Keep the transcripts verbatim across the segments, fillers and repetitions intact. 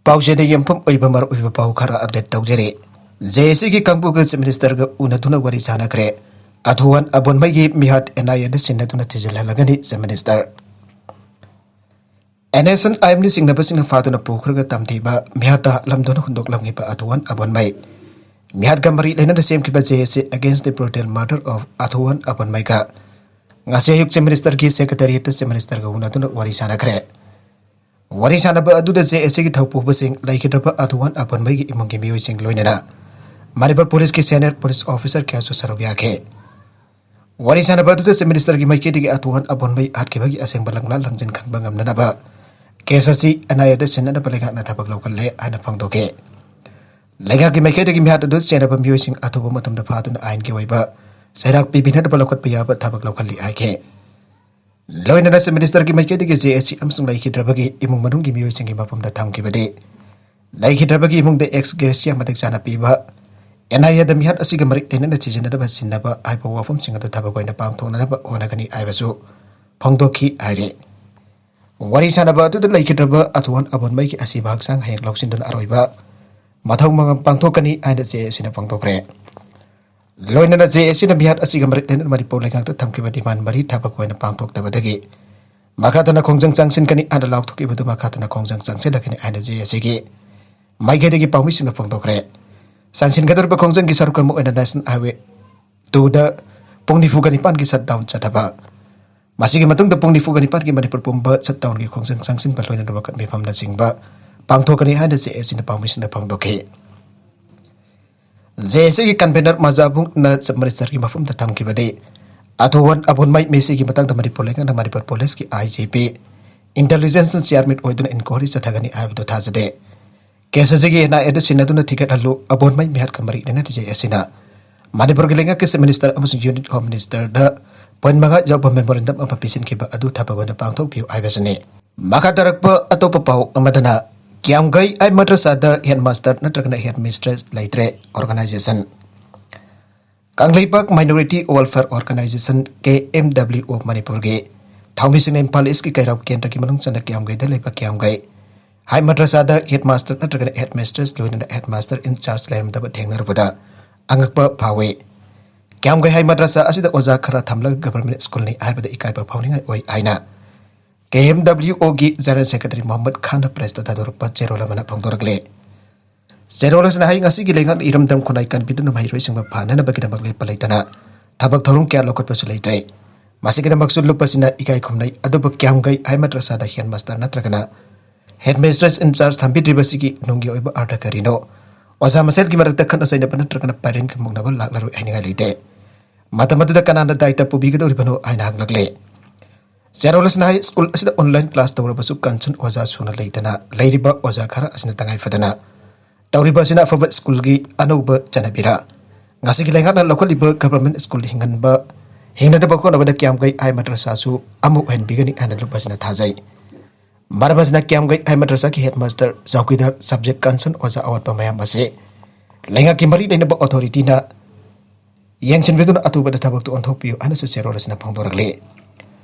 ꯄꯥꯎꯆꯦꯗ ꯌꯨꯝꯐꯝ ꯑꯣꯏꯕ ꯃꯔꯨꯑꯣꯏꯕ ꯄꯥꯎ ꯈꯔ ꯑꯞꯗꯦꯠ ꯇꯧꯖꯔꯤ꯫ ꯖꯦ ꯑꯦ ꯁꯤꯒꯤ ꯀꯥꯡꯕꯨꯒ ꯆꯤꯐ ꯃꯤꯅꯤꯁꯇꯔꯒ ꯎꯅꯗꯨꯅ ꯋꯥꯔꯤ ꯁꯥꯟꯅꯈ꯭ꯔꯦ꯫ ꯑꯊꯨꯋꯥꯟ ꯑꯕꯣꯟꯃꯩꯒꯤ ꯃꯤꯍꯥꯠ ꯑꯦꯟ ꯑꯥꯏ ꯑꯦꯗ ꯁꯤꯟꯅꯗꯨꯅ ꯊꯤꯖꯤꯜꯍꯜꯂꯒꯅꯤ chief minister. N S N I ꯑꯦꯝꯅ ꯆꯤꯡꯅꯕꯁꯤꯡꯅ ꯐꯥꯗꯨꯅ ꯄꯨꯈ꯭ꯔꯒ ꯇꯝꯊꯤꯕ ꯃꯤꯍꯥꯠꯇ ꯍꯥꯠꯂꯝꯗꯨꯅ ꯍꯨꯟꯗꯣꯛꯂꯝꯈꯤꯕ ꯑꯊꯨꯋꯥꯟ ꯑꯕꯣꯟꯃꯩ ꯃꯤꯍꯥꯠꯀ ꯃꯔꯤ ꯂꯩꯅꯅ ꯁꯦꯝꯈꯤꯕ J A C Against the Brutal Murder of Athuwan Abonmaiga ꯉꯁꯤ ꯑꯌꯨꯛ ꯆꯤꯐ ꯃꯤꯅꯤꯁꯇꯔꯒꯤ ꯁꯦꯀ꯭ꯔꯦꯇꯔꯤꯌꯦꯠꯇ ꯆꯤꯐ ꯃꯤꯅꯤꯁꯇꯔꯒ ꯎꯅꯗꯨꯅ ꯋꯥꯔꯤ ꯁꯥꯟꯅꯈ꯭ꯔꯦ꯫ ꯋꯥꯔꯤ ꯁꯥꯟꯅꯕ ꯑꯗꯨꯗ J A Cꯒꯤ ꯊꯧꯄꯨꯕꯁꯤꯡ, ꯂꯩꯈꯤꯗ꯭ꯔꯕ ꯑꯊꯨꯋꯥꯟ ꯑꯕꯣꯟꯃꯩꯒꯤ ꯏꯃꯨꯡꯒꯤ ꯃꯤꯑꯣꯏꯁꯤꯡ, ꯂꯣꯏꯅꯅ ꯃꯅꯤꯄꯨꯔ ꯄꯨꯂꯤꯁꯀꯤ ꯁꯦꯅꯤꯌꯔ ꯄꯨꯂꯤꯁ ꯑꯣꯐꯤꯁꯔ ꯀꯌꯥꯁꯨ ꯁꯔꯨꯛ ꯌꯥꯈꯤ꯫ ꯋꯥꯔꯤ ꯁꯥꯟꯅꯕ ꯑꯗꯨꯗ ꯆꯤꯐ ꯃꯤꯅꯤꯁꯇꯔꯒꯤ ꯃꯥꯏꯀꯩꯗꯒꯤ ꯑꯊꯨꯋꯥꯟ ꯑꯕꯣꯟꯃꯩ ꯍꯥꯠꯈꯤꯕꯒꯤ ꯑꯁꯦꯡꯕ ꯂꯪꯂꯥ ꯂꯪꯖꯤꯟ ꯈꯪꯕ ꯉꯝꯅꯅꯕ ꯀꯦꯁ ꯑꯁꯤ ꯑꯦꯟ ꯑꯥꯏ ꯑꯦꯗ ꯁꯤꯟꯅꯅꯕ ꯂꯩꯉꯥꯛꯅ ꯊꯕꯛ ꯂꯧꯈꯠꯂꯦ ꯍꯥꯏꯅ ꯐꯣꯡꯗꯣꯛꯈꯤ꯫ ꯂꯩꯉꯥꯛꯀꯤ ꯃꯥꯏꯀꯩꯗꯒꯤ ꯃꯤꯍꯥꯠ ꯑꯗꯨ ꯆꯦꯟꯅꯕ ꯃꯤꯑꯣꯏꯁꯤꯡ ꯑꯊꯨꯕ ꯃꯇꯝꯗ ꯐꯥꯗꯨꯅ ꯑꯥꯏꯟꯒꯤ ꯑꯣꯏꯕ ꯆꯩꯔꯥꯛ ꯄꯤꯕꯤꯅꯅꯕ ꯂꯧꯈꯠꯄ ꯌꯥꯕ ꯊꯕꯛ ꯂꯧꯈꯠꯂꯤ ꯍꯥꯏꯈꯤ꯫ ꯂꯣꯏꯅꯅ ꯆꯤꯐ ꯃꯤꯅꯤꯁꯇꯔꯒꯤ ꯃꯥꯏꯀꯩꯗꯒꯤ J A C ꯑꯃꯁꯨꯡ ꯂꯩꯈꯤꯗ꯭ꯔꯕꯒꯤ ꯏꯃꯨꯡ ꯃꯅꯨꯡꯒꯤ ꯃꯤꯑꯣꯏꯁꯤꯡꯒꯤ ꯃꯐꯝꯗ ꯊꯝꯈꯤꯕꯗꯤ, ꯂꯩꯈꯤꯗ꯭ꯔꯕꯒꯤ ꯏꯃꯨꯡꯗ ꯑꯦꯛꯁ ꯒ꯭ꯔꯦꯁꯤꯌꯥ ꯃꯇꯤꯛ ꯆꯥꯅ ꯄꯤꯕ, ꯑꯦꯟ ꯑꯥꯏ ꯑꯦꯗ ꯃꯤꯍꯥꯠ ꯑꯁꯤꯒ ꯃꯔꯤ ꯂꯩꯅꯅ ꯊꯤꯖꯤꯟꯅꯅꯕ ꯁꯤꯟꯅꯕ ꯍꯥꯏꯕ ꯋꯥꯐꯝꯁꯤꯡ ꯑꯗꯨ ꯊꯕꯛ ꯑꯣꯏꯅ ꯄꯥꯡꯊꯣꯛꯅꯅꯕ ꯍꯣꯠꯅꯒꯅꯤ ꯍꯥꯏꯕꯁꯨ ꯐꯣꯡꯗꯣꯛꯈꯤ ꯍꯥꯏꯔꯤ꯫ ꯋꯥꯔꯤ ꯁꯥꯟꯅꯕ ꯑꯗꯨꯗ ꯂꯩꯈꯤꯗ꯭ꯔꯕ ꯑꯊꯨꯋꯥꯟ ꯑꯕꯣꯟꯃꯩꯒꯤ ꯑꯁꯤꯕ ꯍꯛꯆꯥꯡ ꯍꯌꯦꯡ ꯂꯧꯁꯤꯟꯗꯨꯅ ꯑꯔꯣꯏꯕ ꯃꯊꯧ ꯃꯉꯝ ꯄꯥꯡꯊꯣꯛꯀꯅꯤ ꯍꯥꯏꯅ J A Cꯅ ꯐꯣꯡꯗꯣꯛꯈ꯭ꯔꯦ꯫ ꯂꯣꯏꯅꯅ J A Cꯅ ꯃꯤꯍꯥꯠ ꯑꯁꯤꯒ ꯃꯔꯤ ꯂꯩꯅꯅ ꯃꯅꯤꯄꯨꯔ ꯂꯩꯉꯥꯛꯇ ꯊꯝꯈꯤꯕ ꯗꯤꯃꯥꯟ ꯃꯔꯤ ꯊꯕꯛ ꯑꯣꯏꯅ ꯄꯥꯡꯊꯣꯛꯇꯕꯗꯒꯤ ꯃꯈꯥ ꯇꯥꯅ ꯈꯣꯡꯖꯪ ꯆꯪꯁꯤꯟꯒꯅꯤ ꯍꯥꯏꯅ ꯂꯥꯎꯊꯣꯛꯈꯤꯕꯗꯨ ꯃꯈꯥ ꯇꯥꯅ ꯈꯣꯡꯖꯪ ꯆꯪꯁꯤꯜꯂꯛꯀꯅꯤ ꯍꯥꯏꯅ J A Cꯒꯤ ꯃꯥꯏꯀꯩꯗꯒꯤ ꯄꯥꯎꯃꯤꯁꯤꯡꯅ ꯐꯣꯡꯗꯣꯛꯈ꯭ꯔꯦ꯫ ꯆꯪꯁꯤꯟꯒꯗꯧꯔꯤꯕ ꯈꯣꯡꯖꯪꯒꯤ ꯁꯔꯨꯛ ꯑꯃ ꯑꯣꯏꯅ National Highway twoꯗ ꯄꯨꯡ ꯅꯤꯐꯨꯒ ꯅꯤꯄꯥꯟꯒꯤ shutdown ꯆꯠꯊꯕ, ꯃꯁꯤꯒꯤ ꯃꯇꯨꯡꯗ ꯄꯨꯡ ꯅꯤꯐꯨꯒ ꯅꯤꯄꯥꯟꯒꯤ ꯃꯅꯤꯄꯨꯔ ꯄꯨꯝꯕ shutdownꯒꯤ ꯈꯣꯡꯖꯪ ꯆꯪꯁꯤꯟꯕ ꯂꯣꯏꯅꯅ ꯋꯥꯀꯠ ꯃꯤꯐꯝꯅꯆꯤꯡꯕ ꯄꯥꯡꯊꯣꯛꯀꯅꯤ ꯍꯥꯏꯅ J A Cꯅ ꯄꯥꯎꯃꯤꯁꯤꯡꯗ ꯐꯣꯡꯗꯣꯛꯈꯤ꯫ J A Cꯒꯤ convener ꯃꯖꯥꯕꯨꯡꯅ Chief Ministerꯒꯤ ꯃꯐꯝꯗ ꯊꯝꯈꯤꯕꯗꯤ, ꯑꯊꯨꯋꯥꯟ ꯑꯕꯨꯟꯃꯩ ꯃꯤꯁꯤꯒꯤ ꯃꯇꯥꯡꯗ ꯃꯅꯤꯄꯨꯔ ꯂꯩꯉꯥꯛꯅ ꯃꯅꯤꯄꯨꯔ ꯄꯨꯂꯤꯁꯀꯤ I G P, intelligence chairman ꯑꯣꯏꯗꯨꯅ inquiry ꯆꯠꯊꯒꯅꯤ ꯍꯥꯏꯕꯗꯨ ꯊꯥꯖꯗꯦ꯫ ꯀꯦꯁ ꯑꯁꯤꯒꯤ ꯑꯦꯟ ꯑꯥꯏ ꯑꯦꯗ ꯁꯤꯟꯅꯗꯨꯅ ꯊꯤꯒꯠꯍꯜꯂꯨ, ꯑꯕꯣꯟꯃꯩ ꯃꯤꯍꯥꯠꯀ ꯃꯔꯤ ꯂꯩꯅꯅ J A Cꯅ ꯃꯅꯤꯄꯨꯔꯒꯤ ꯂꯩꯉꯥꯛꯀꯤ Chief Minister ꯑꯃꯁꯨꯡ Union Home Ministerꯗ point ꯃꯉꯥ ꯌꯥꯎꯕ memorandum ꯑꯃ ꯄꯤꯁꯤꯟꯈꯤꯕ ꯑꯗꯨ ꯊꯕꯛ ꯑꯣꯏꯅ ꯄꯥꯡꯊꯣꯛꯄꯤꯌꯨ ꯍꯥꯏꯕꯁꯤꯅꯤ꯫ ꯃꯈꯥ ꯇꯥꯔꯛꯄ ꯑꯇꯣꯞꯄ ꯄꯥꯎ ꯑꯃꯗꯅ, ꯀ꯭ꯌꯥꯝꯒꯩ ꯑꯥꯏ ꯃꯗ꯭ꯔꯁꯥꯗ headmaster ꯅꯠꯇ꯭ꯔꯒꯅ headmistress ꯂꯩꯇ꯭ꯔꯦ, organization꯫ Kangleipak Minority Welfare Organization, K M W O ꯃꯅꯤꯄꯨꯔꯒꯤ ꯊꯧꯃꯤꯁꯤꯡꯅ ꯏꯝꯐꯥꯜ ꯏꯁꯀꯤ ꯀꯩꯔꯥꯎ ꯀꯦꯟꯗ꯭ꯔꯒꯤ ꯃꯅꯨꯡ ꯆꯟꯅ ꯀ꯭ꯌꯥꯝꯒꯩꯗ ꯂꯩꯕ ꯀ꯭ꯌꯥꯝꯒꯩ ꯍꯥꯏ ꯃꯗ꯭ꯔꯁꯥꯗ ꯍꯦꯗ ꯃꯥꯁꯇꯔ ꯅꯠꯇ꯭ꯔꯒꯅ ꯍꯦꯗ ꯃꯤꯁꯇ꯭ꯔꯦꯁꯀꯤ ꯑꯣꯏꯅ ꯍꯦꯗ ꯃꯥꯁꯇꯔ ꯏꯟ ꯆꯥꯔꯖ ꯂꯩꯔꯝꯗꯕ ꯊꯦꯡꯅꯔꯨꯕꯗ ꯑꯉꯛꯄ ꯐꯥꯎꯏ꯫ ꯀ꯭ꯌꯥꯝꯒꯩ ꯍꯥꯏ ꯃꯗ꯭ꯔꯁꯥ ꯑꯁꯤꯗ ꯑꯣꯖꯥ ꯈꯔ ꯊꯝꯂꯒ ꯒꯚꯔꯟꯃꯦꯟꯠ ꯁ꯭ꯀꯨꯜꯅꯤ ꯍꯥꯏꯕꯗ ꯏꯀꯥꯏꯕ ꯐꯥꯎꯅꯤꯡꯉꯥꯏ ꯑꯣꯏ ꯍꯥꯏꯅ ꯀꯦ ꯑꯦꯝ ꯗꯕ꯭ꯂꯤꯎ ꯑꯣꯒꯤ ꯖꯦꯅꯔꯦꯜ ꯁꯦꯀ꯭ꯔꯦꯇꯔꯤ ꯃꯣꯍꯝꯃꯗ ꯈꯥꯟꯅ ꯄ꯭ꯔꯦꯁꯇ ꯊꯥꯗꯣꯔꯛꯄ ꯆꯦꯔꯣꯜ ꯑꯃꯅ ꯐꯣꯡꯗꯣꯔꯛꯂꯦ꯫ ꯆꯦꯔꯣꯜ ꯑꯁꯤꯅ ꯍꯥꯏ, ꯉꯁꯤꯒꯤ ꯂꯩꯉꯥꯛꯅ ꯏꯔꯝꯗꯝ ꯈꯨꯟꯅꯥꯏ ꯀꯟꯕꯤꯗꯨꯅ ꯃꯍꯩꯔꯣꯏꯁꯤꯡꯕꯨ ꯐꯅꯅꯕꯒꯤꯗꯃꯛ ꯂꯦꯞꯄ ꯂꯩꯇꯅ ꯊꯕꯛ ꯊꯧꯔꯝ ꯀꯌꯥ ꯂꯧꯈꯠꯄꯁꯨ ꯂꯩꯇ꯭ꯔꯦ꯫ ꯃꯁꯤꯒꯤꯗꯃꯛꯁꯨ ꯂꯨꯞꯄꯁꯤꯅ ꯏꯀꯥꯏ ꯈꯨꯝꯅꯩ꯫ ꯑꯗꯨꯕꯨ ꯀ꯭ꯌꯥꯝꯒꯩ ꯍꯥꯏ ꯃꯗ꯭ꯔꯁꯥꯗ ꯍꯦꯗ ꯃꯥꯁꯇꯔ ꯅꯠꯇ꯭ꯔꯒꯅ ꯍꯦꯗ ꯃꯤꯁꯇ꯭ꯔꯦꯁ ꯏꯟ ꯆꯥꯔꯖ ꯊꯝꯕꯤꯗ꯭ꯔꯤꯕꯁꯤꯒꯤ ꯅꯨꯡꯒꯤ ꯑꯣꯏꯕ ꯑꯔꯊ ꯀꯔꯤꯅꯣ? ꯑꯣꯖꯥ ꯃꯁꯦꯜꯒꯤ ꯃꯔꯛꯇ ꯈꯠꯅ ꯆꯩꯅꯕ ꯅꯠꯇ꯭ꯔꯒꯅ ꯄꯦꯔꯦꯟꯠꯀꯤ ꯃꯨꯛꯅꯕ ꯂꯥꯛꯂꯔꯣꯏ ꯍꯥꯏꯅꯤꯡꯉꯥꯏ ꯂꯩꯇꯦ꯫ ꯃꯇꯝ ꯑꯗꯨꯗ ꯀꯅꯥꯅ ꯗꯥꯏꯇ ꯄꯨꯕꯤꯒꯗꯧꯔꯤꯕꯅꯣ ꯍꯥꯏꯅ ꯍꯪꯂꯛꯂꯦ꯫ ꯆꯦꯔꯣꯜ ꯑꯁꯤꯅ ꯍꯥꯏ, ꯁ꯭ꯀꯨꯜ ꯑꯁꯤꯗ ꯑꯣꯟꯂꯥꯏꯟ ꯀ꯭ꯂꯥꯁ ꯇꯧꯔꯕꯁꯨ ꯀꯟꯁꯔꯟ ꯑꯣꯖꯥ ꯁꯨꯅ ꯂꯩꯇꯅ ꯂꯩꯔꯤꯕ ꯑꯣꯖꯥ ꯈꯔ ꯑꯁꯤꯅ ꯇꯉꯥꯏ ꯐꯗꯅ ꯇꯧꯔꯤꯕ ꯑꯁꯤꯅ ꯑꯐꯕ ꯁ꯭ꯀꯨꯜꯒꯤ ꯑꯅꯧꯕ ꯆꯠꯅꯕꯤꯔ? ꯉꯁꯤꯒꯤ ꯂꯩꯉꯥꯛꯅ ꯂꯧꯈꯠꯂꯤꯕ ꯒꯚꯔꯟꯃꯦꯟꯠ ꯁ꯭ꯀꯨꯜ ꯍꯤꯡꯍꯟꯕ, ꯍꯤꯡꯅꯅꯕ ꯍꯣꯠꯅꯕꯗ ꯀ꯭ꯌꯥꯝꯒꯩ ꯍꯥꯏ ꯃꯗ꯭ꯔꯁꯥꯁꯨ ꯑꯃꯨꯛ ꯑꯣꯏꯍꯟꯕꯤꯒꯅꯤ ꯍꯥꯏꯅ ꯂꯨꯞ ꯑꯁꯤꯅ ꯊꯥꯖꯩ꯫ ꯃꯔꯝ ꯑꯁꯤꯅ ꯀ꯭ꯌꯥꯝꯒꯩ ꯍꯥꯏ ꯃꯗ꯭ꯔꯁꯥꯒꯤ head master, chowkidar, subject concern ꯑꯣꯖꯥ ꯑꯋꯥꯠꯄ ꯃꯌꯥꯝ ꯑꯁꯤ ꯂꯩꯉꯥꯛꯀꯤ ꯃꯔꯤ ꯂꯩꯅꯕ ꯑꯣꯊꯣꯔꯤꯇꯤꯅ ꯌꯦꯡꯁꯤꯟꯕꯤꯗꯨꯅ ꯑꯊꯨꯕꯗ ꯊꯕꯛꯇꯨ ꯑꯣꯟꯊꯣꯛꯄꯤꯌꯨ ꯍꯥꯏꯅꯁꯨ ꯆꯦꯔꯣꯜ ꯑꯁꯤꯅ ꯐꯣꯡꯗꯣꯔꯛꯂꯤ꯫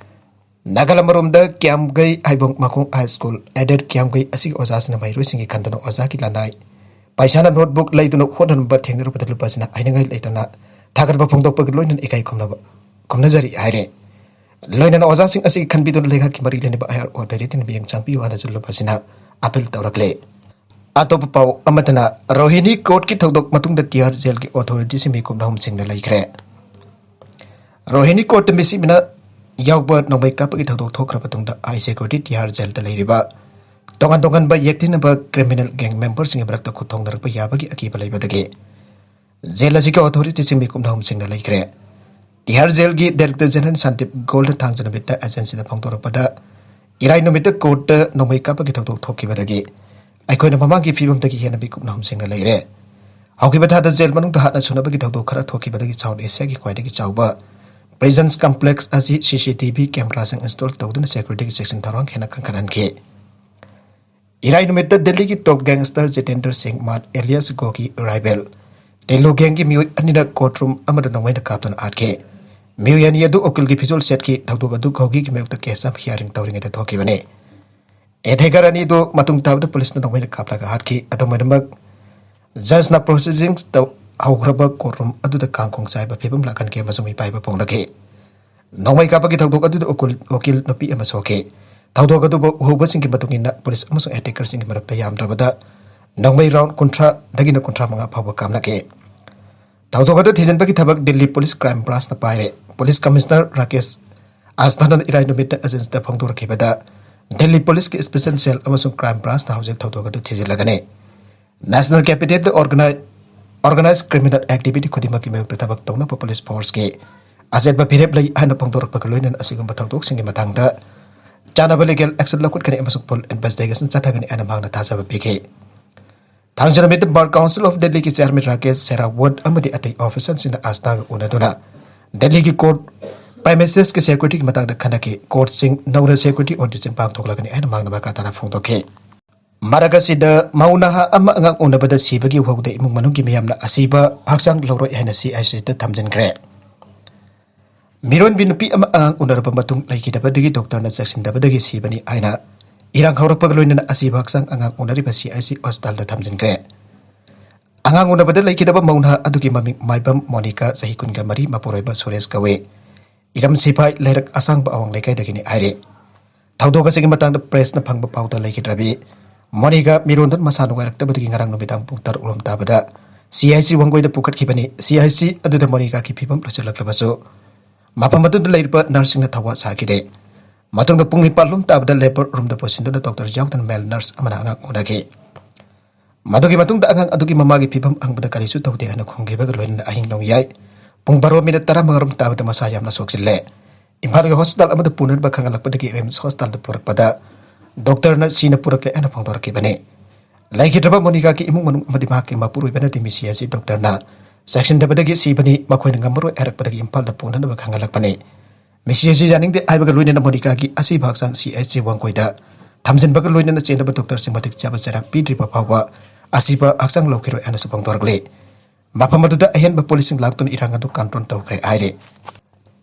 ꯅꯥꯒꯥꯂꯝ ꯑꯃꯔꯣꯝꯗ ꯀ꯭ꯌꯥꯝꯒꯩ ꯍꯥꯏꯕꯣꯡ ꯃꯈꯣꯡ ꯍꯥꯏ ꯁ꯭ꯀꯨꯜ ꯑꯦꯗꯦꯗ ꯀ꯭ꯌꯥꯝꯒꯩ ꯑꯁꯤꯒꯤ ꯑꯣꯖꯥꯁꯤꯡꯅ ꯃꯍꯩꯔꯣꯏꯁꯤꯡꯒꯤ ꯈꯟꯗꯨꯅ ꯑꯣꯖꯥꯒꯤ ꯂꯅꯥꯏ ꯄꯩꯁꯥꯅ ꯅꯣꯠꯕꯨꯛ ꯂꯩꯗꯨꯅ ꯍꯣꯠꯅꯅꯕ ꯊꯦꯡꯅꯔꯨꯕꯗ ꯂꯨꯞ ꯑꯁꯤꯅ ꯍꯥꯏꯅꯤꯡꯉꯥꯏ ꯂꯩꯇꯅ ꯊꯥꯒꯠꯄ ꯐꯣꯡꯗꯣꯛꯄꯒ ꯂꯣꯏꯅꯅ ꯏꯀꯥꯏ ꯈꯨꯝꯅꯕ, ꯈꯨꯝꯅꯖꯔꯤ ꯍꯥꯏꯔꯦ꯫ ꯂꯣꯏꯅꯅ ꯑꯣꯖꯥꯁꯤꯡ ꯑꯁꯤꯒꯤ ꯈꯟꯕꯤꯗꯨꯅ ꯂꯩꯉꯥꯛꯀꯤ ꯃꯔꯤ ꯂꯩꯅꯕ ꯍꯥꯌꯔ ꯑꯣꯊꯣꯔꯤꯇꯤꯅ ꯃꯤꯠꯌꯦꯡ ꯆꯪꯕꯤꯌꯨ ꯍꯥꯏꯅꯁꯨ ꯂꯨꯞ ꯑꯁꯤꯅ ꯑꯥꯄꯤꯜ ꯇꯧꯔꯛꯂꯦ꯫ ꯑꯇꯣꯞꯄ ꯄꯥꯎ ꯑꯃꯗꯅ ꯔꯣꯍꯤꯅꯤ ꯀꯣꯔꯠꯀꯤ ꯊꯧꯗꯣꯛ ꯃꯇꯨꯡꯗ ꯇꯤꯍꯥꯔ ꯖꯦꯜꯒꯤ ꯑꯣꯊꯣꯔꯤꯇꯤꯁꯤꯡ ꯃꯤꯀꯨꯞ ꯑꯍꯨꯝꯁꯤꯡꯅ ꯂꯩꯈ꯭ꯔꯦ꯫ ꯔꯣꯍꯤꯅꯤ ꯀꯣꯔꯠꯇ ꯃꯤꯁꯤꯕꯅ ꯌꯥꯎꯕ ꯅꯣꯡꯃꯩ ꯀꯥꯞꯄꯒꯤ ꯊꯧꯗꯣꯛ ꯊꯣꯛꯈ꯭ꯔꯕ ꯃꯇꯨꯡꯗ ꯍꯥꯏ ꯁꯦꯀ꯭ꯌꯨꯔꯤꯇꯤ ꯇꯤꯍꯥꯔ ꯖꯦꯜꯗ ꯂꯩꯔꯤꯕ ꯇꯣꯉꯥꯟ ꯇꯣꯉꯥꯟꯕ ꯌꯦꯛꯊꯤꯅꯕ ꯀ꯭ꯔꯤꯃꯤꯅꯦꯜ ꯒꯦꯡ ꯃꯦꯝꯕꯔꯁꯤꯡꯒꯤ ꯃꯔꯛꯇ ꯈꯨꯠ ꯊꯣꯡꯅꯔꯛꯄ ꯌꯥꯕꯒꯤ ꯑꯀꯤꯕ ꯂꯩꯕꯗꯒꯤ ꯖꯦꯜ ꯑꯁꯤꯒꯤ ꯑꯣꯊꯣꯔꯤꯇꯤꯁꯤꯡ ꯃꯤꯀꯨꯞ ꯑꯍꯨꯝꯁꯤꯡꯅ ꯂꯩꯈ꯭ꯔꯦ꯫ ꯇꯤꯍꯥꯔ ꯖꯦꯜꯒꯤ ꯗꯥꯏꯔꯦꯛꯇꯔ ꯖꯦꯅꯔꯦꯜ ꯁꯟꯗꯤꯞ ꯒꯣꯜꯅ ꯊꯥꯡꯖ ꯅꯨꯃꯤꯠꯇ ꯑꯦꯖꯦꯟꯁꯤꯗ ꯐꯣꯡꯗꯣꯔꯛꯄꯗ, ꯏꯔꯥꯏ ꯅꯨꯃꯤꯠꯇ ꯀꯣꯔꯠꯇ ꯅꯣꯡꯃꯩ ꯀꯥꯞꯄꯒꯤ ꯊꯧꯗꯣꯛ ꯊꯣꯛꯈꯤꯕꯗꯒꯤ ꯑꯩꯈꯣꯏꯅ ꯃꯃꯥꯡꯒꯤ ꯐꯤꯕꯝꯗꯒꯤ ꯍꯦꯟꯅ ꯃꯤꯀꯨꯞ ꯑꯍꯨꯝꯁꯤꯡꯅ ꯂꯩꯔꯦ꯫ ꯍꯧꯈꯤꯕ ꯊꯥꯗ ꯖꯦꯜ ꯃꯅꯨꯡꯗ ꯍꯥꯠꯅ ꯁꯨꯅꯕꯒꯤ ꯊꯧꯗꯣꯛ ꯈꯔ ꯊꯣꯛꯈꯤꯕꯗꯒꯤ ꯁꯥꯎꯠ ꯑꯦꯁꯤꯌꯥꯒꯤ ꯈ꯭ꯋꯥꯏꯗꯒꯤ ꯆꯥꯎꯕ ꯄ꯭ꯔꯤꯖꯟꯁ ꯀꯝꯄ꯭ꯂꯦꯛꯁ ꯑꯁꯤ ꯁꯤ ꯁꯤ ꯇꯤ ꯚꯤ ꯀꯦꯃꯦꯔꯥꯁꯤꯡ ꯏꯟꯁꯇꯣꯜ ꯇꯧꯗꯨꯅ ꯁꯦꯀ꯭ꯌꯨꯔꯤꯇꯤꯒꯤ ꯆꯦꯛꯁꯤꯟ ꯊꯧꯔꯥꯡ ꯍꯦꯟꯅ ꯀꯟꯈꯠꯍꯟꯈꯤ꯫ ꯏꯔꯥꯏ ꯅꯨꯃꯤꯠꯇ ꯗꯦꯜꯂꯤꯒꯤ ꯇꯣꯞ ꯒꯦꯡꯁꯇꯔ ꯖꯤꯇꯦꯟꯗ꯭ꯔ ꯁꯤꯡ ꯃꯥꯟ ꯑꯦꯂꯤꯌꯥꯁ ꯒꯣꯒꯤ ꯔꯥꯏꯕꯦꯜ ꯇꯦꯂꯨ ꯒꯦꯡꯒꯤ ꯃꯤꯑꯣꯏ ꯑꯅꯤꯅ ꯀꯣꯔꯠ ꯔꯨꯝ ꯑꯃꯗ ꯅꯣꯡꯃꯩꯅ ꯀꯥꯞꯇꯨꯅ ꯍꯥꯠꯈꯤ꯫ ꯃꯤꯑꯣꯏ ꯑꯅꯤ ꯑꯗꯨ ꯎꯀꯤꯜꯒꯤ ꯐꯤꯖꯣꯜ ꯁꯦꯠꯈꯤ꯫ ꯊꯧꯗꯣꯛ ꯑꯗꯨ ꯒꯣꯒꯤꯒꯤ ꯃꯥꯌꯣꯛꯇ ꯀꯦꯁ ꯑꯃ ꯍꯤꯌꯥꯔꯤꯡ ꯇꯧꯔꯤꯉꯩꯗ ꯊꯣꯛꯈꯤꯕꯅꯤ꯫ ꯑꯦꯊꯦꯀꯔ ꯑꯅꯤꯗꯨ ꯃꯇꯨꯡ ꯇꯥꯕꯗ ꯄꯨꯂꯤꯁꯅ ꯅꯣꯡꯃꯩꯅ ꯀꯥꯞꯂꯒ ꯍꯥꯠꯈꯤ꯫ ꯑꯗꯨꯝ ꯑꯣꯏꯅꯃꯛ, ꯖꯖꯅ ꯄ꯭ꯔꯣꯁꯤꯗꯤꯡꯁꯇ ꯍꯧꯈ꯭ꯔꯕ ꯀꯣꯔꯠꯔꯨꯝ ꯑꯗꯨꯗ ꯀꯥꯡꯈꯣꯡ ꯆꯥꯏꯕ ꯐꯤꯕꯝ ꯂꯥꯛꯍꯟꯈꯤ ꯑꯃꯁꯨꯡ ꯃꯤꯄꯥꯏꯕ ꯐꯣꯡꯅꯈꯤ꯫ ꯅꯣꯡꯃꯩ ꯀꯥꯞꯄꯒꯤ ꯊꯧꯗꯣꯛ ꯑꯗꯨꯗ ꯎꯀꯤꯜ, ꯋꯀꯤꯜ ꯅꯨꯄꯤ ꯑꯃ ꯁꯣꯛꯈꯤ꯫ ꯊꯧꯗꯣꯛ ꯑꯗꯨꯕꯨ ꯎꯍꯧꯕꯁꯤꯡꯒꯤ ꯃꯇꯨꯡ ꯏꯟꯅ, ꯄꯨꯂꯤꯁ ꯑꯃꯁꯨꯡ ꯑꯦꯇꯦꯀꯔꯁꯤꯡꯒꯤ ꯃꯔꯛꯇ ꯌꯥꯝꯗ꯭ꯔꯕꯗ ꯅꯣꯡꯃꯩ ꯔꯥꯎꯟ ꯀꯨꯟꯊ꯭ꯔꯥꯗꯒꯤꯅ ꯀꯨꯟꯊ꯭ꯔꯥ ꯃꯉꯥ ꯐꯥꯎꯕ ꯀꯥꯞꯅꯈꯤ꯫ ꯊꯧꯗꯣꯛ ꯑꯗꯨ ꯊꯤꯖꯤꯟꯕꯒꯤ ꯊꯕꯛ ꯗꯤꯜꯂꯤ ꯄꯨꯂꯤꯁ ꯀ꯭ꯔꯥꯏꯝ ꯕ꯭ꯔꯥꯟꯁꯅ ꯄꯥꯏꯔꯦ꯫ ꯄꯨꯂꯤꯁ ꯀꯃꯤꯁꯅꯔ ꯔꯥꯀꯦꯁ ꯑꯁꯊꯥꯅꯟ ꯏꯔꯥꯏ ꯅꯨꯃꯤꯠꯇ ꯑꯦꯖꯦꯟꯁꯤꯗ ꯐꯣꯡꯗꯣꯔꯛꯈꯤꯕꯗ, ꯗꯤꯜꯂꯤ ꯄꯨꯂꯤꯁꯀꯤ ꯁ꯭ꯄꯦꯁꯦꯜ ꯁꯦꯜ ꯑꯃꯁꯨꯡ ꯀ꯭ꯔꯥꯏꯝ ꯕ꯭ꯔꯥꯟꯁꯅ ꯍꯧꯖꯤꯛ ꯊꯧꯗꯣꯛ ꯑꯗꯨ ꯊꯤꯖꯤꯜꯂꯒꯅꯤ꯫ ꯅꯦꯁꯅꯦꯜ ꯀꯦꯄꯤꯇꯦꯜꯗ ꯑꯣꯔꯒꯅꯥꯏ-, ꯑꯣꯔꯒꯅꯥꯏꯖ ꯀ꯭ꯔꯤꯃꯤꯅꯦꯜ ꯑꯦꯛꯇꯤꯚꯤꯇꯤ ꯈꯨꯗꯤꯡꯃꯛꯀꯤ ꯃꯥꯌꯣꯛꯇ ꯊꯕꯛ ꯇꯧꯅꯕ ꯄꯨꯂꯤꯁ ꯐꯣꯔꯁꯀꯤ ꯑꯆꯦꯠꯄ ꯐꯤꯔꯦꯞ ꯂꯩ ꯍꯥꯏꯅ ꯐꯣꯡꯗꯣꯔꯛꯄꯒ ꯂꯣꯏꯅꯅ ꯑꯁꯤꯒꯨꯝꯕ ꯊꯧꯗꯣꯛꯁꯤꯡꯒꯤ ꯃꯇꯥꯡꯗ ꯆꯥꯅꯕ ꯂꯤꯒꯦꯜ ꯑꯦꯛꯁꯟ ꯂꯧꯈꯠꯀꯅꯤ ꯑꯃꯁꯨꯡ ꯐꯨꯜ ꯏꯟꯚꯦꯁꯇꯤꯒꯦꯁꯟ ꯆꯠꯊꯒꯅꯤ ꯍꯥꯏꯅ ꯃꯍꯥꯛꯅ ꯊꯥꯖꯕ ꯄꯤꯈꯤ꯫ ꯊꯥꯡꯖ ꯅꯨꯃꯤꯠꯇ ꯕꯥꯔ ꯀꯥꯎꯟꯁꯤꯜ ꯑꯣꯐ ꯗꯦꯜꯂꯤꯒꯤ ꯆꯤꯌꯥꯔꯃꯦꯟ ꯔꯥꯀꯦꯁ ꯁꯦꯔꯥꯋꯠ ꯑꯃꯗꯤ ꯑꯇꯩ ꯑꯣꯐꯤꯁꯔꯁꯤꯡꯅ ꯑꯁꯊꯥꯒ ꯎꯅꯗꯨꯅ ꯗꯦꯜꯂꯤꯒꯤ ꯀꯣꯔꯠ ꯄ꯭ꯔꯥꯏꯃꯦꯁꯦꯁꯀꯤ ꯁꯦꯀ꯭ꯌꯨꯔꯤꯇꯤꯒꯤ ꯃꯇꯥꯡꯗ ꯈꯟꯅꯈꯤ꯫ ꯀꯣꯔꯠꯁꯤꯡ ꯅꯧꯅ ꯁꯦꯀ꯭ꯌꯨꯔꯤꯇꯤ ꯑꯣꯗꯤꯠꯁꯤꯡ ꯄꯥꯡꯊꯣꯛꯂꯒꯅꯤ ꯍꯥꯏꯅ ꯃꯍꯥꯛꯅ ꯃꯈꯥ ꯇꯥꯅ ꯐꯣꯡꯗꯣꯛꯈꯤ꯫ ꯃꯔꯛ ꯑꯁꯤꯗ, ꯃꯧ ꯅꯍꯥ ꯑꯃ ꯑꯉꯥꯡ ꯎꯅꯕꯗ ꯁꯤꯕꯒꯤ ꯋꯥꯍꯧꯗ ꯏꯃꯨꯡ ꯃꯅꯨꯡꯒꯤ ꯃꯤꯌꯥꯝꯅ ꯑꯁꯤꯕ ꯍꯛꯆꯥꯡ ꯂꯧꯔꯣꯏ ꯍꯥꯏꯅ ꯁꯤ ꯑꯥꯏ ꯁꯤꯗ ꯊꯝꯖꯤꯟꯈ꯭ꯔꯦ꯫ ꯃꯤꯔꯣꯟꯕꯤ ꯅꯨꯄꯤ ꯑꯃ ꯑꯉꯥꯡ ꯎꯅꯔꯕ ꯃꯇꯨꯡ ꯂꯩꯈꯤꯗꯕꯗꯒꯤ ꯗꯣꯛꯇꯔꯅ ꯆꯦꯛꯁꯤꯟꯗꯕꯗꯒꯤ ꯁꯤꯕꯅꯤ ꯍꯥꯏꯅ ꯏꯔꯥꯡ ꯍꯧꯔꯛꯄꯒ ꯂꯣꯏꯅꯅ ꯑꯁꯤꯕ ꯍꯛꯆꯥꯡ ꯑꯉꯥꯡ ꯎꯅꯔꯤꯕ ꯁꯤ ꯑꯥꯏ ꯁꯤ ꯍꯣꯁꯄꯤꯇꯥꯜꯗ ꯊꯝꯖꯤꯟꯈ꯭ꯔꯦ꯫ ꯑꯉꯥꯡ ꯎꯅꯕꯗ ꯂꯩꯈꯤꯗꯕ ꯃꯧ ꯅꯍꯥ ꯑꯗꯨꯒꯤ ꯃꯃꯤꯡ ꯃꯥꯏꯕꯝ ꯃꯣꯅꯤꯀꯥ, ꯆꯍꯤ ꯀꯨꯟꯒ ꯃꯔꯤ, ꯃꯄꯨꯔꯣꯏꯕ ꯁꯨꯔꯦꯁ ꯀꯧꯏ꯫ ꯏꯔꯝ ꯁꯤꯐꯥꯏ ꯂꯩꯔꯛ ꯑꯁꯥꯡꯕ ꯑꯋꯥꯡ ꯂꯩꯀꯥꯏꯗꯒꯤꯅꯤ ꯍꯥꯏꯔꯤ꯫ ꯊꯧꯗꯣꯛ ꯑꯁꯤꯒꯤ ꯃꯇꯥꯡꯗ ꯄ꯭ꯔꯦꯁꯅ ꯐꯪꯕ ꯄꯥꯎꯗ ꯂꯩꯈꯤꯗ꯭ꯔꯕꯤ ꯃꯣꯅꯤꯀꯥ ꯃꯤꯔꯣꯟꯗꯨꯅ ꯃꯁꯥ ꯅꯨꯡꯉꯥꯏꯔꯛꯇꯕꯗꯒꯤ ꯉꯔꯥꯡ ꯅꯨꯃꯤꯗꯥꯡ ꯄꯨꯡ ꯇꯔꯨꯛ ꯂꯣꯝ ꯇꯥꯕꯗ C I C ꯋꯥꯡꯒꯣꯏꯗ ꯄꯨꯈꯠꯈꯤꯕꯅꯤ꯫ C I C ꯑꯗꯨꯗ ꯃꯣꯅꯤꯀꯥꯒꯤ ꯐꯤꯕꯝ ꯂꯣꯏꯁꯤꯜꯂꯛꯂꯕꯁꯨ, ꯃꯐꯝ ꯑꯗꯨꯗ ꯂꯩꯔꯤꯕ ꯅꯔꯁꯁꯤꯡꯅ ꯊꯧꯋꯥ ꯁꯥꯈꯤꯗꯦ꯫ ꯃꯇꯨꯡꯗ ꯄꯨꯡ ꯅꯤꯄꯥꯟ ꯂꯣꯝ ꯇꯥꯕꯗ ꯂꯦꯕꯔ ꯔꯨꯝꯗ ꯄꯨꯁꯤꯟꯗꯨꯅ ꯗꯣꯛꯇꯔ ꯌꯥꯎꯗꯅ ꯃꯦꯜ ꯅꯔꯁ ꯑꯃꯅ ꯑꯉꯥꯡ ꯎꯅꯈꯤ꯫ ꯃꯗꯨꯒꯤ ꯃꯇꯨꯡꯗ ꯑꯉꯥꯡ ꯑꯗꯨꯒꯤ ꯃꯃꯥꯒꯤ ꯐꯤꯕꯝ ꯍꯪꯕꯗ ꯀꯔꯤꯁꯨ ꯇꯧꯗꯦ ꯍꯥꯏꯅ ꯈꯨꯝꯈꯤꯕꯒ ꯂꯣꯏꯅꯅ ꯑꯍꯤꯡ ꯅꯣꯡꯌꯥꯏ ꯄꯨꯡ ꯕꯥꯔꯣ ꯃꯤꯅꯠ ꯇꯔꯥꯃꯉꯥ ꯔꯣꯝ ꯇꯥꯕꯗ ꯃꯁꯥ ꯌꯥꯝꯅ ꯁꯣꯛꯆꯤꯜꯂꯦ꯫ ꯏꯝꯐꯥꯜꯒꯤ ꯍꯣꯁꯄꯤꯇꯥꯜ ꯑꯃꯗ ꯄꯨꯅꯅꯕ ꯈꯪꯍꯜꯂꯛꯄꯗꯒꯤ ꯔꯤꯝꯁ ꯍꯣꯁꯄꯤꯇꯥꯜꯗ ꯄꯨꯔꯛꯄꯗ ꯗꯣꯛꯇꯔꯅ ꯁꯤꯅ ꯄꯨꯔꯛꯂꯦ ꯍꯥꯏꯅ ꯐꯣꯡꯗꯣꯔꯛꯈꯤꯕꯅꯤ꯫ ꯂꯩꯈꯤꯗ꯭ꯔꯕ ꯃꯣꯅꯤꯀꯥꯒꯤ ꯏꯃꯨꯡ ꯃꯅꯨꯡ ꯑꯃꯗꯤ ꯃꯍꯥꯛꯀꯤ ꯃꯄꯨꯔꯣꯏꯕꯅꯗꯤ ꯃꯤꯁꯤ ꯑꯁꯤ ꯗꯣꯛꯇꯔꯅ ꯆꯦꯛꯁꯤꯟꯗꯕꯗꯒꯤ ꯁꯤꯕꯅꯤ, ꯃꯈꯣꯏꯅ ꯉꯝꯃꯔꯣꯏ ꯍꯥꯏꯔꯛꯄꯗꯒꯤ ꯏꯝꯐꯥꯜꯗ ꯄꯨꯅꯅꯕ ꯈꯪꯍꯜꯂꯛꯄꯅꯤ꯫ ꯃꯤꯁꯤ ꯑꯁꯤ ꯌꯥꯅꯤꯡꯗꯦ ꯍꯥꯏꯕꯒ ꯂꯣꯏꯅꯅ ꯃꯣꯅꯤꯀꯥꯒꯤ ꯑꯁꯤꯕ ꯍꯛꯆꯥꯡ ꯁꯤ ꯑꯥꯏ ꯁꯤ ꯋꯥꯡꯒꯣꯏꯗ ꯊꯝꯖꯤꯟꯕꯒ ꯂꯣꯏꯅꯅ ꯆꯦꯟꯅꯕ ꯗꯣꯛꯇꯔꯁꯤꯡ ꯃꯇꯤꯛ ꯆꯥꯕ ꯆꯩꯔꯥꯛ ꯄꯤꯗ꯭ꯔꯤꯕ ꯐꯥꯎꯕ ꯑꯁꯤꯕ ꯍꯛꯆꯥꯡ ꯂꯧꯈꯤꯔꯣꯏ ꯍꯥꯏꯅꯁꯨ ꯐꯣꯡꯗꯣꯔꯛꯂꯤ꯫ ꯃꯐꯝ ꯑꯗꯨꯗ ꯑꯍꯦꯟꯕ ꯄꯨꯂꯤꯁꯁꯤꯡ ꯂꯥꯛꯇꯨꯅ ꯏꯔꯥꯡ ꯑꯗꯨ ꯀꯟꯇ꯭ꯔꯣꯜ ꯇꯧꯈ꯭ꯔꯦ ꯍꯥꯏꯔꯤ꯫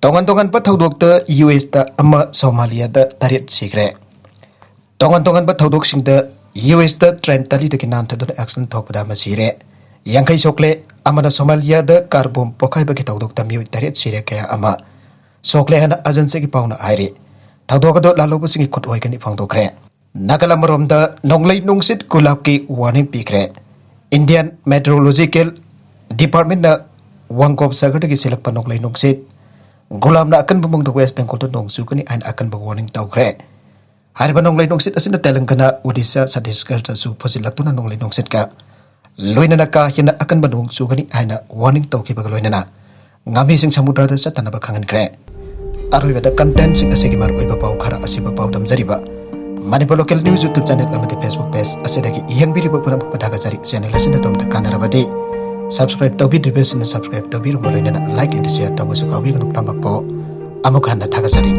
ꯇꯣꯉꯥꯟ ꯇꯣꯉꯥꯟꯕ ꯊꯧꯗꯣꯛꯇ ꯌꯨ ꯑꯦꯁꯇ ꯑꯃ, ꯁꯣꯃꯥꯂꯤꯌꯥꯗ ꯇꯔꯦꯠ ꯁꯤꯈ꯭ꯔꯦ꯫ ꯇꯣꯉꯥꯟ ꯇꯣꯉꯥꯟꯕ ꯊꯧꯗꯣꯛꯁꯤꯡꯗ ꯌꯨ ꯑꯦꯁꯇ ꯇ꯭ꯔꯦꯟ ꯇꯂꯤꯗꯒꯤ ꯅꯥꯟꯊꯗꯨꯅ ꯑꯦꯛꯁꯤꯗꯦꯟ ꯊꯣꯛꯄꯗ ꯑꯃ ꯁꯤꯔꯦ, ꯌꯥꯡꯈꯩ ꯁꯣꯛꯂꯦ, ꯑꯃꯅ ꯁꯣꯃꯥꯂꯤꯌꯥꯗ ꯀꯥꯔ ꯕꯣꯝ ꯄꯣꯈꯥꯏꯕꯒꯤ ꯊꯧꯗꯣꯛꯇ ꯃꯤꯑꯣꯏ ꯇꯔꯦꯠ ꯁꯤꯔꯦ, ꯀꯌꯥ ꯑꯃ ꯁꯣꯛꯂꯦ ꯍꯥꯏꯅ ꯑꯦꯖꯦꯟꯁꯤꯒꯤ ꯄꯥꯎꯅ ꯍꯥꯏꯔꯤ꯫ ꯊꯧꯗꯣꯛ ꯑꯗꯨ ꯂꯥꯜꯍꯧꯕꯁꯤꯡꯒꯤ ꯈꯨꯠ ꯑꯣꯏꯒꯅꯤ ꯐꯣꯡꯗꯣꯛꯈ꯭ꯔꯦ꯫ ꯅꯥꯒꯥꯂꯥꯟ ꯑꯃꯔꯣꯝꯗ ꯅꯣꯡꯂꯩ ꯅꯨꯡꯁꯤꯠ ꯒꯨꯂꯥꯞꯀꯤ ꯋꯥꯔꯅꯤꯡ ꯄꯤꯈ꯭ꯔꯦ꯫ ꯏꯟꯗꯤꯌꯥꯟ ꯃꯦꯇ꯭ꯔꯣꯂꯣꯖꯤꯀꯦꯜ ꯗꯤꯄꯥꯔꯠꯃꯦꯟꯅ ꯋꯥꯡꯒꯣꯞ ꯁꯥꯒꯔꯗꯒꯤ ꯁꯤꯜꯂꯛꯄ ꯅꯣꯡꯂꯩ ꯅꯨꯡꯁꯤꯠ ꯒꯨꯂꯥꯞꯅ ꯑꯀꯟꯕ ꯃꯑꯣꯡꯗ ꯋꯦꯁ ꯕꯦꯡꯒꯣꯜꯗ ꯅꯣꯡ ꯆꯨꯒꯅꯤ ꯍꯥꯏꯅ ꯑꯀꯟꯕ ꯋꯥꯔꯅꯤꯡ ꯇꯧꯈ꯭ꯔꯦ꯫ ꯍꯥꯏꯔꯤꯕ ꯅꯣꯡꯂꯩ ꯅꯨꯡꯁꯤꯠ ꯑꯁꯤꯅ ꯇꯦꯂꯪꯒꯅꯥ, ꯑꯣꯗꯤꯁꯥ, ꯁꯠꯇꯤꯁꯒꯔꯗꯁꯨ ꯐꯨꯖꯤꯜꯂꯛꯇꯨꯅ ꯅꯣꯡꯂꯩ ꯅꯨꯡꯁꯤꯠꯀ ꯂꯣꯏꯅꯅ ꯀꯥ ꯍꯦꯟꯅ ꯑꯀꯟꯕ ꯅꯣꯡ ꯆꯨꯒꯅꯤ ꯍꯥꯏꯅ ꯋꯥꯔꯅꯤꯡ ꯇꯧꯈꯤꯕꯒ ꯂꯣꯏꯅꯅ ꯉꯥꯃꯤꯁꯤꯡ ꯁꯃꯨꯗ꯭ꯔꯗ ꯆꯠꯇꯅꯕ ꯈꯪꯍꯟꯈ꯭ꯔꯦ꯫ ꯑꯔꯣꯏꯕꯗ ꯀꯟꯇꯦꯟꯁꯤꯡ ꯑꯁꯤꯒꯤ ꯃꯔꯨꯑꯣꯏꯕ ꯄꯥꯎ ꯈꯔ ꯑꯁꯤꯕꯨ ꯄꯥꯎꯗꯝꯖꯔꯤꯕ Manipur local news YouTube channel ꯑꯃꯗꯤ ꯐꯦꯁꯕꯨꯛ ꯄꯦꯖ ꯑꯁꯤꯗꯒꯤ ꯌꯦꯡꯕꯤꯔꯤꯕ ꯄꯨꯝꯅꯃꯛꯄꯨ ꯊꯥꯒꯠꯆꯔꯤ꯫ ꯆꯦꯅꯦꯜ ꯑꯁꯤꯅ ꯑꯗꯣꯝꯗ ꯀꯥꯟꯅꯔꯕꯗꯤ ꯁꯕꯁꯀ꯭ꯔꯥꯏꯕ ꯇꯧꯕꯤꯗ꯭ꯔꯤꯕꯁꯤꯡꯅ ꯁꯕꯁꯀ꯭ꯔꯥꯏꯕ ꯇꯧꯕꯤꯔꯨꯕ ꯂꯣꯏꯅꯅ ꯂꯥꯏꯛ ꯑꯦꯟ ꯁꯤꯌꯔ ꯇꯧꯕꯁꯨ ꯀꯥꯎꯕꯤꯒꯅꯨ꯫ ꯄꯨꯝꯅꯃꯛꯄꯨ ꯑꯃꯨꯛ ꯍꯟꯅ ꯊꯥꯒꯠꯆꯔꯤ꯫